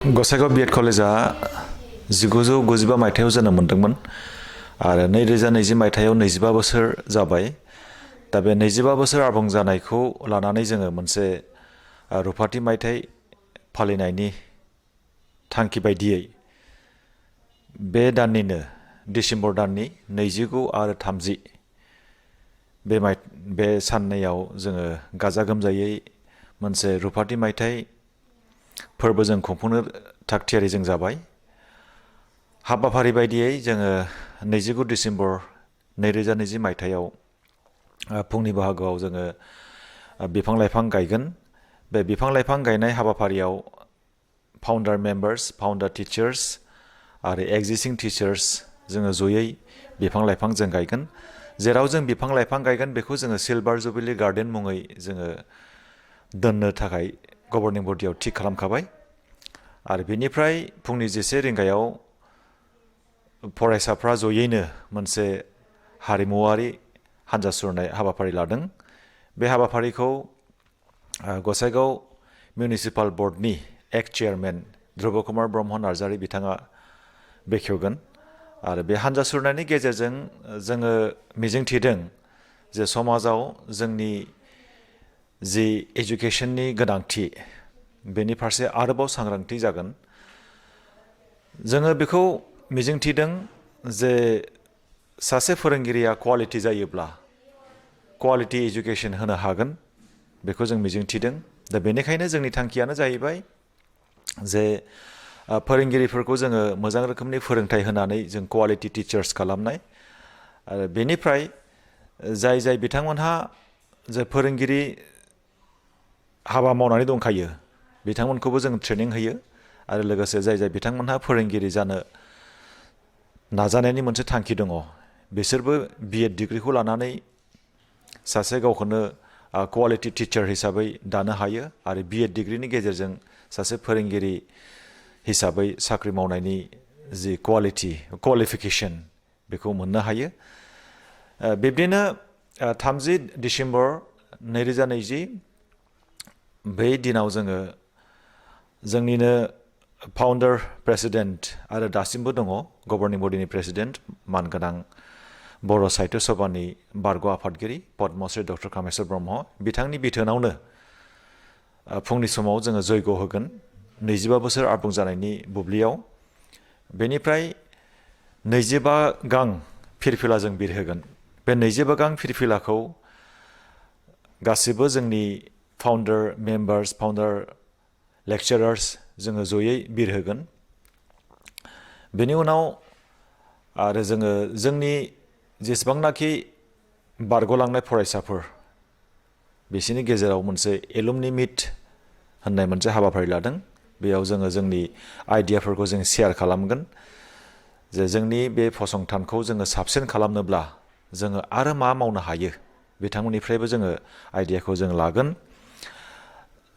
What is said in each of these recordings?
Gossaigaon BEd कलेजा 1995 मायथाइयाव जोनोम मोनदोंमोन आरो 2020 मायथाइयाव 25 बोसोर जाबाय। दा बे 25 बोसोर आबुं जानायखौ लानानै जोङो मोनसे रुफाथि मायथाइ फालिनायनि थांखि बायदियै बे दाननिनो डिसेम्बर दाननि 29 आरो 30 बे साननैयाव जोङो गाजा गोमजायै मोनसे रुफाथि मायथाइ फोरबो जों खुंफुंनो थागथियारि जों जाबाय। हाबाफारि बायदियै जोङो 29 डिसेम्बर 2020 मायथाइयाव फुंनि बाहागोआव जोङो बिफां लाइफां गायगोन। बे बिफां लाइफां गायनाय हाबाफारियाव फाउन्डार मेम्बार्स, फाउन्डार टिचार्स आरो एक्जिस्टिं टिचार्स जोङो जयै बिफां लाइफां जों गायगोन। जेराव जों बिफां लाइफां गायगोन बेखौ जोङो सिलभार जुबिली गार्डेन मुङै जोङो दोननो थाखाय गभर्निं बडियाव थि खालामखाबाय। आरो बेनिफ्राय फुंनि 10 रिंगायाव फरायसाफ्रा जयैनो मोनसे हारिमुआरि हान्जा सुरनाय हाबाफारि लादों। बे हाबाफारिखौ गसाइगाव मिउनिसिपाल बर्डनि एक्स चेयारमेन ध्रुब कुमार ब्रह्म नार्जारी बिथाङा बेखेवगोन। आरो बे हान्जा सुरनायनि गेजेरजों जोङो मिजिंथिदों जे समाजाव जोंनि जि एजुकेशननि गोनांथि बेनि फारसे आरोबाव सांग्रांथि जागोन। जोङो बेखौ मिजिंथिदों जे सासे फोरोंगिरिया क्वालिटि जायोब्ला क्वालिटि एजुकेशन होनो हागोन, बेखौ जों मिजिंथिदों। दा बेनिखायनो जोंनि थांखियानो जाहैबाय जे फोरोंगिरिफोरखौ जोङो मोजां रोखोमनि फोरोंथाइ होनानै जों क्वालिटि टिचार्स खालामनाय। आरो बेनिफ्राय जाय बिथांमोनहा जे फोरोंगिरि हाबा मावनानै दंखायो बिथांमोनखौबो जों ट्रेनिं होयो। आरो लोगोसे जाय बिथांमोनहा फोरोंगिरि जानो नाजानायनि मोनसे थांखि दङ बिसोरबो बिएड डिग्रिखौ लानानै सासे गावखौनो क्वालिटि टिचार हिसाबै दानो हायो आरो बिएड डिग्रिनि गेजेरजों सासे फोरोंगिरि हिसाबै साख्रि मावनायनि जि क्वालिफिकेशन बेखौ मोननो हायो। बिब्दिनो 30 डिसेम्बर 2020 बे दिनाव जोङो जोंनिनो फाउन्डार प्रेसिडेन्ट आरो दासिमबो दङ गभर्निं बडिनि प्रेसिडेन्ट मानगोनां बर' साहित्य सभानि बारग' आफादगिरि पद्मश्री डक्टर कामेस्वर ब्रह्म बिथांनि बिथोनावनो फुंनि समाव जोङो जयग' होगोन 25 बोसोर आबुं जानायनि बुब्लियाव। बेनिफ्राय 25 गां फिरफिला जों बिरहोगोन। बे 25 गां फिरफिलाखौ गासिबो जोंनि फाउन्डार मेम्बार्स, फाउन्डार लेक्चारार्स जोङो जयै बिरहोगोन। बेनि उनाव आरो जोङो जोंनि जेसेबांनाखि बारग'लांनाय फरायसाफोर बिसोरनि गेजेराव मोनसे एलुमनि मिट होननाय मोनसे हाबाफारि लादों। बेयाव जोङो जोंनि आइडियाफोरखौ जों शेयार खालामगोन जे जोंनि बे फसंथानखौ जोङो साबसिन खालामनोब्ला जोङो आरो मा मावनो हायो बिथांमोननिफ्रायबो जोङो आइडियाखौ जों लागोन।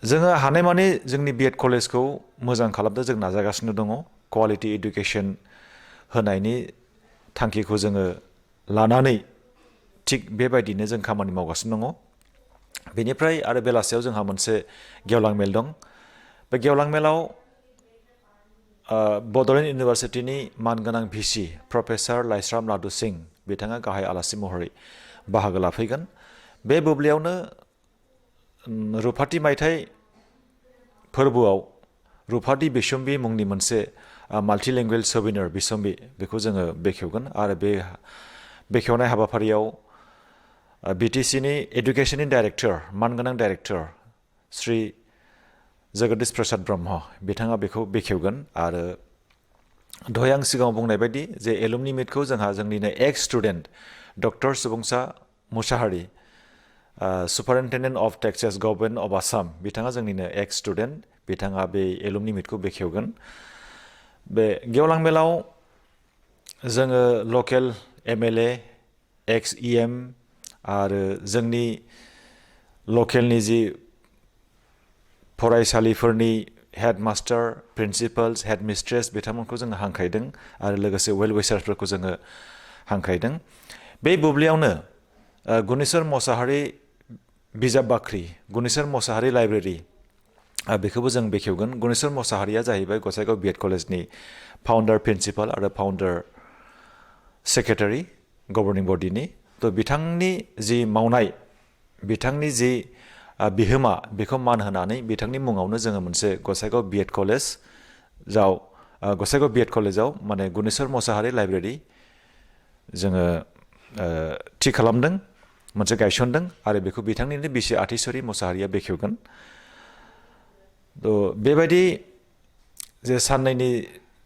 जोङो हानायमानि जोंनि बिएड कलेजखौ मोजां खालामनो जों नाजागासिनो दङ। क्वालिटि एडुकेशन होनायनि थांखिखौ जोङो लानानै थिग बेबायदिनो जों खामानि मावगासिनो दङ। बेनिफ्राय आरो बेलासियाव जोंहा मोनसे गेवलां मेल दं। बे गेवलां मेलाव बड'लेण्ड इउनिभार्सिटिनि मानगोनां भिसि प्रफेसार लाइस्राम लादु सिंह बिथाङा गाहाय आलासि महरै बाहागो लाफैगोन। बे बुब्लियावनो रुफाथि मायथाइ फोरबोआव रुफाथि बिसम्बि मुंनि मोनसे माल्टिलेंगुवेज सेमिनार बिसम्बि बेखौ जोङो बेखेवगोन। आरो बे बेखेवनाय हाबाफारियाव बिटिसिनि एडुकेशननि डाइरेक्टर मानगोनां डाइरेक्टर श्री जगदीश प्रसाद ब्रह्म बिथाङा बेखौ बेखेवगोन। आरो दहाय आं सिगाङाव बुंनाय बायदि जे एलुमनि मिटखौ जोंहा जोंनिनो ex student doctor Subungsa Mushahary superintendent of taxes government of Assam बिथाङा जोंनिनो एक्स स्टुडेन्ट बिथाङा बे एलुमनि मिटखौ बेखेवगोन। बे गेवलां मेलाव जोङो लकेल एमएलए एक्स इएम आरो जोंनि लकेलनि जि फरायसालिफोरनि हेडमास्टार, प्रिन्सिपाल्स, हेडमिस्ट्रेस बिथांमोनखौ जोङो हांख्रायदों आरो लोगोसे वेल विशार्सफोरखौ जोङो हांख्रायदों। बे बुब्लियावनो गुनेस्वर मसाहारि बिजाब बाख्रि, गुनेस्वर मसाहारि लाइब्रेरि बेखौबो जों बेखेवगोन। गुनेश्वर मोसाहारिया जाहैबाय गसाइगाव बिएड कलेजनि फाउन्डार प्रिन्सिपाल आरो फाउन्डार सेक्रेटारि गभर्निं बडिनि। थ' बिथांनि जि मावनाय, बिथांनि जि बिहोमा, बेखौ मान होनानै बिथांनि मुङावनो जोङो मोनसे गसाइगाव बिएड कलेजाव माने गुनेश्वर मोसाहारि लाइब्रेरि जोङो थि खालामदों, मोनसे गायसनदों आरो बेखौ बिथांनिनो बिसि आथिसरि मोसाहारिया बेखेवगोन। थ' बेबायदि जे साननैनि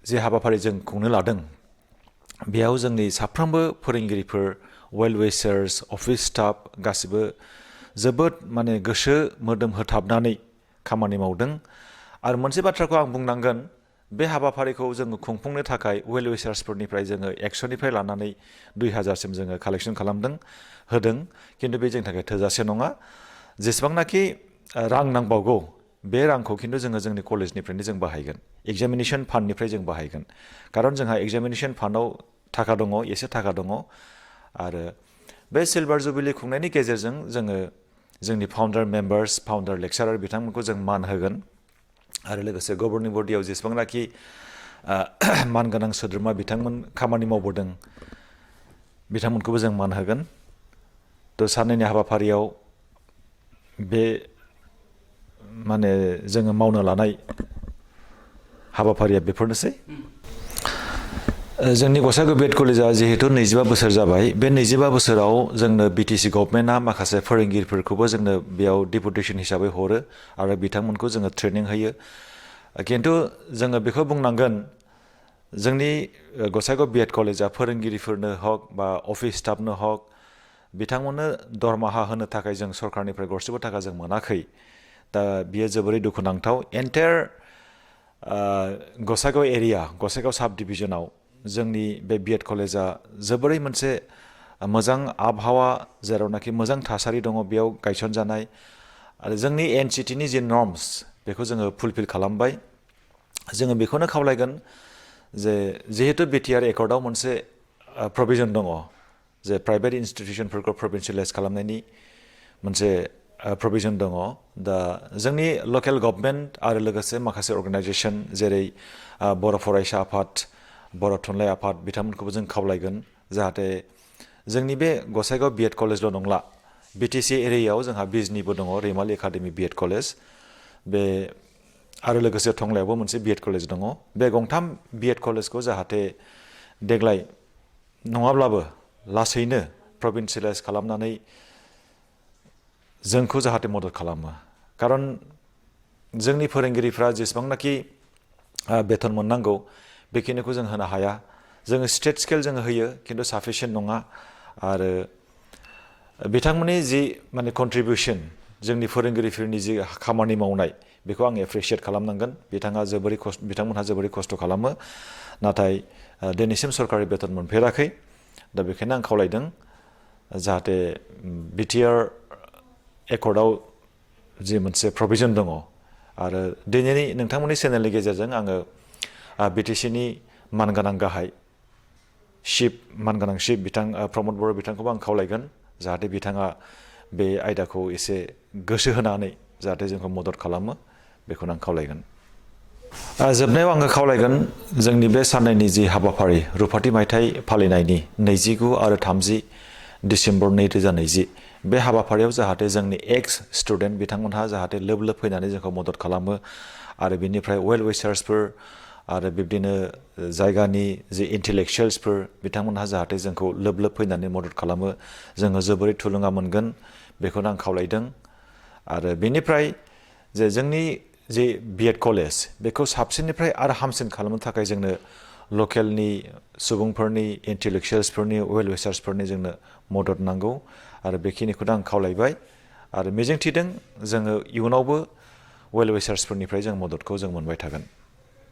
जे हाबाफारि जों खुंनो लादों, बेयाव जोंनि साफ्रोमबो फोरोंगिरिफोर, वेल विशार्स, अफिस स्टाफ गासिबो जोबोद माने गोसो मोदोम होथाबनानै खामानि मावदों। आरो मोनसे बाथ्राखौ आं बुंनांगोन, बे हाबाफारिखौ जोङो खुंफुंनो थाखाय वेल विशार्सफोरनिफ्राय जोङो 100निफ्राय लानानै 2000सिम जोङो कालेक्सन होदों। खिन्थु बे जोंनि थाखाय थोजासे नङा। जेसेबांनाखि रां नांबावगौ, बे रांखौ खिन्थु जोङो जोंनि कलेजनिफ्रायनो जों बाहायगोन, एग्जामिनेसन फान्डनिफ्राय जों बाहायगोन। खारन जोंहा एग्जामिनेसन फान्डआव थाखा दङ, एसे थाखा दङ। आरो बे सिलभार जुबिलि खुंनायनि गेजेरजों जोङो जोंनि फाउन्डार मेम्बार्स, फाउन्डार लेक्सारार बिथांमोनखौ जों मान होगोन। आरो लोगोसे गभर्निं बडियाव जेसेबांनाखि मानगोनां सोद्रोमा बिथांमोन खामानि मावबोदों, बिथांमोनखौबो जों मान होगोन। थ' साननैनि हाबाफारियाव बे माने जोङो मावनो लानाय हाबाफारिया बेफोरनोसै। जोंनि गसाइगाव बिएड कलेजा जिहेतु 25 बोसोर जाबाय, बे 25 बोसोराव जोंनो बिटिसि गभर्नमेन्टआ माखासे फोरोंगिरिफोरखौबो जोंनो बेयाव डेपुटेसन हिसाबै हरो आरो बिथांमोनखौ जोङो ट्रेनिं होयो। खिन्थु जोङो बेखौ बुंनांगोन, जोंनि गसाइगाव बिएड कलेजा फोरोंगिरिफोरनो हक बा अफिस स्टाफनो हक, बिथांमोननो दरमाहा होनो थाखाय जों सरकारनिफ्राय गरसेबो थाखा जों मोनाखै। दा बियो जोबोरै दुखुनांथाव। एन्टायार गसाइगाव एरिया, गसाइगाव साब डिभिजनाव जोंनि बे बिएड कलेजा जोबोरै मोनसे मोजां आबहावा, जेरावनाखि मोजां थासारि दङ, बेयाव गायसनजानाय। आरो जोंनि एनसिटिनि जि नर्म्स, बेखौ जोङो फुलफिल खालामबाय। जोङो बेखौनो खावलायगोन जे जिहेतु बिटिआर एकर्डआव मोनसे प्रभिजन दङ जे प्राइभेट इन्स्टिटिउसनफोरखौ प्रभिन्सियेलाइज खालामनायनि मोनसे प्रभिजन दङ। दा जोंनि लकेल गभर्नमेन्ट आरो लोगोसे माखासे अर्गानाइजेसन जेरै बर' फरायसा आफाद, बर' थुनलाइ आफाद, बिथांमोनखौबो जों खावलायगोन जाहाथे जोंनि बे गसाइगाव बिएड कलेजल' नंला, बिटिसि एरियायाव जोंहा बिजनिबो दङ, रैमालि एकाडेमि बिएड कलेज, बे आरो लोगोसे टंलायावबो मोनसे बिएड कलेज दङ। बे गंथाम बिएड कलेजखौ जाहाथे देग्लाय नङाब्लाबो लासैनो प्रभिन्सियेलाइज खालामनानै जोंखौ जाहाथे मदद खालामो। खारन जोंनि फोरोंगिरिफ्रा जेसेबांनाखि बेथन मोननांगौ, बेखिनिखौ जों होनो हाया। जोङो स्टेट स्केल जोङो होयो, खिन्थु साफिसियेन्ट नङा। आरो बिथांमोननि जि माने कन्ट्रिबिउसन, जोंनि फोरोंगिरिफोरनि जि खामानि मावनाय, बेखौ आं एप्रिसियेट खालामनांगोन। बिथांमोनहा जोबोरै खस्थ' खालामो, नाथाय दिनैसिम सरकारि बेथन मोनफेराखै। दा बेखायनो आं खावलायदों जाहाथे बिटिआर एकर्डआव जि मोनसे प्रभिजन दङ, आरो दिनैनि नोंथांमोननि चेनेलनि गेजेरजों आङो बिटिसिनि मानगोनां गाहाय मानगोनां चिफ बिथां प्रमद बर' बिथांखौबो आं खावलायगोन जाहाथे बिथाङा बे आयदाखौ एसे गोसो होनानै जाहाथे जोंखौ मदद खालामो, बेखौनो आं खावलायगोन। जोबनायाव आङो खावलायगोन जोंनि बे साननैनि जि हाबाफारि रुफाथि मायथाइ फालिनायनि 29 आरो 30 डिसेम्बर 2020, बे हाबाफारियाव जाहाथे जोंनि एक्स स्टुडेन्ट बिथांमोनहा जाहाथे लोब लोब फैनानै जोंखौ मदद खालामो। आरो बिनिफ्राय वेल विशार्सफोर आरो बिब्दिनो जायगानि जि इन्टेलेक्सुयेल्सफोर, बिथांमोनहा जाहाथे जोंखौ लोब लोब फैनानै मदद खालामो, जोङो जोबोरै थुलुंगा मोनगोन, बेखौनो आं खावलायदों। आरो बेनिफ्राय जे जोंनि जि बिएड कलेज, बेखौ साबसिननिफ्राय आरो हामसिन खालामनो थाखाय जोंनो लकेलनि सुबुंफोरनि, इन्टेलेक्सुयेल्सफोरनि, वेल विशार्सफोरनि जोंनो मदद नांगौ। आरो बेखिनिखौनो आं खावलायबाय आरो मिजिंथिदों जोङो इयुनावबो वेल विशार्सफोरनिफ्राय जों मददखौ जों मोनबाय थागोन।